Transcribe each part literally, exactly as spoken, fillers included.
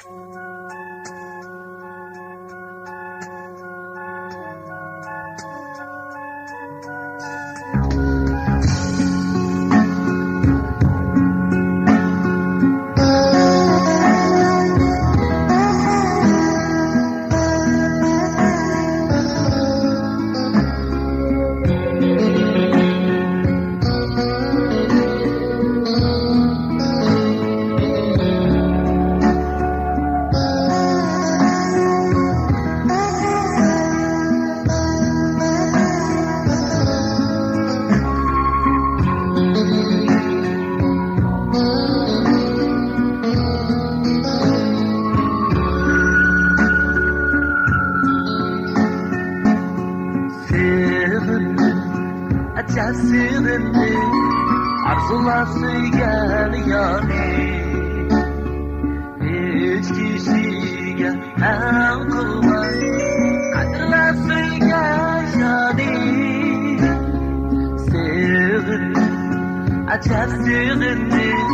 سېغىندىم، ئەجەب سېغىندىم، ئارزۇلار سۆيگەن يارنى. ھېچ كىشىگە ھەم قىلماي، قەدىرلەپ سۆيگەن يارنى. سېغىندىم، ئەجەب سېغىندىم،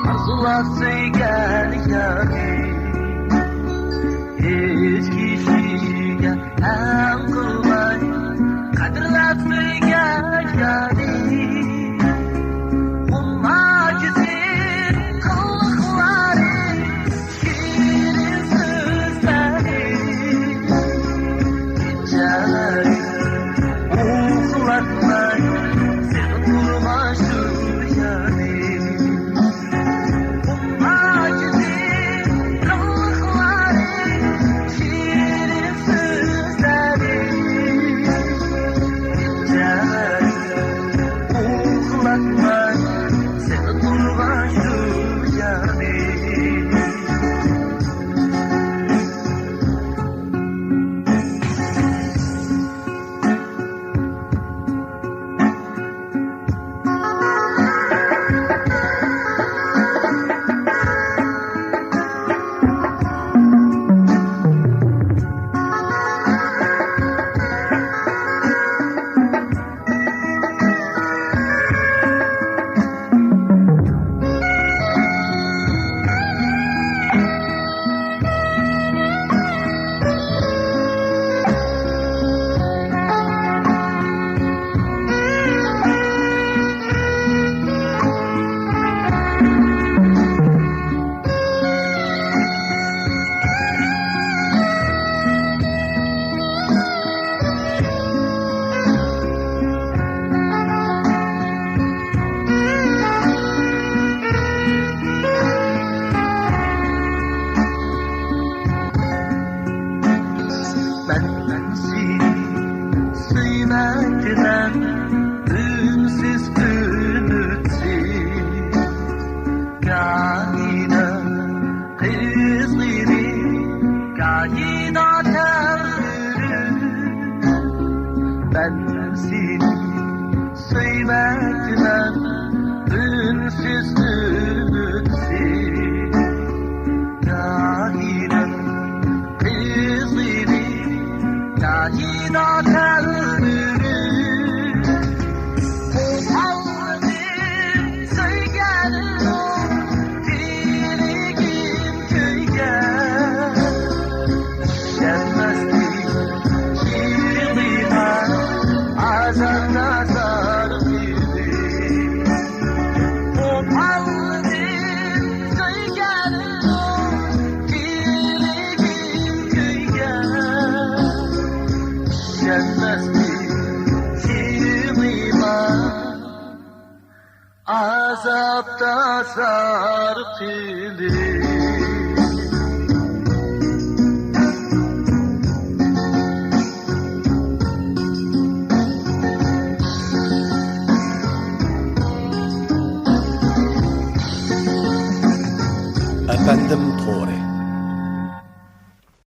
ئارزۇلار سۆيگەن يارنى. ھېچ كىشىگە ھەم قىلماي، قەدىرلەپ سۆيگەن يارنى. ئۇنىڭ گۈزەل قىلىقلىرى، شېرىن سۆزلىرى، كېچىلەر ئۇخلاتماي سېغىنىپ تۇرغان شۇ يارنى. مەن سېنى سۆيمەكتىمەن، ئۈنسىز ئۈمىدسىز. گاھىدا قىزغىنىپ، گاھىدا تەلمۈرۈپ، مەن سېنى سۆيمەكتىمەن، ئۈنسىز ئۈمىدسىز. گاھىدا قىزغىنىپ، گاھىدا تەلمۈرۈپ، سۆيگەننىڭ تىلىگىم كۆيگەن. ئىشەنمەستىن يىغلىما ئازار-ئازار قىلىپ. قوپالدىم سۆيگەننىڭ تىلىگىم كۆيگەن. ئىشەنمەستىن يىغلىما ئازار-ئازار قىلىپ.